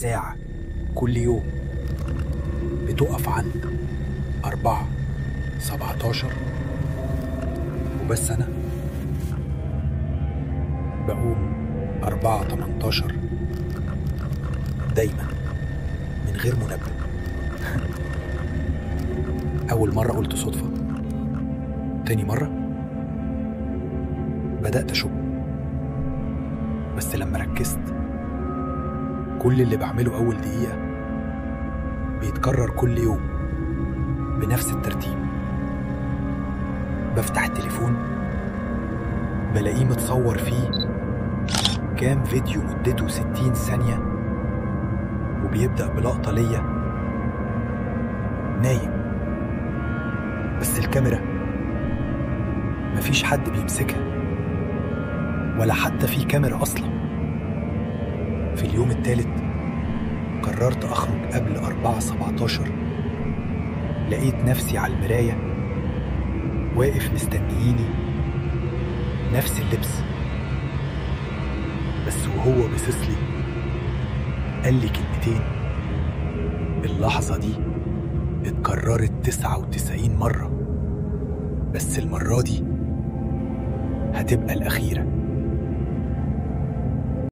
الساعة كل يوم بتقف عند 4:17، وبس أنا بقوم 4:18 دايما من غير منبه. أول مرة قلت صدفة، تاني مرة بدأت أشك، بس لما ركزت كل اللي بعمله أول دقيقة بيتكرر كل يوم بنفس الترتيب. بفتح التليفون بلاقيه متصور فيه كام فيديو مدته 60 ثانية، وبيبدأ بلقطة ليا نايم، بس الكاميرا مفيش حد بيمسكها ولا حتى في كاميرا أصلا. في اليوم الثالث قررت أخرج قبل 4:17. لقيت نفسي على المراية واقف مستنييني، نفس اللبس، بس وهو بصصلي قال لي كلمتين. اللحظة دي اتكررت 99 مرة، بس المرة دي هتبقى الأخيرة.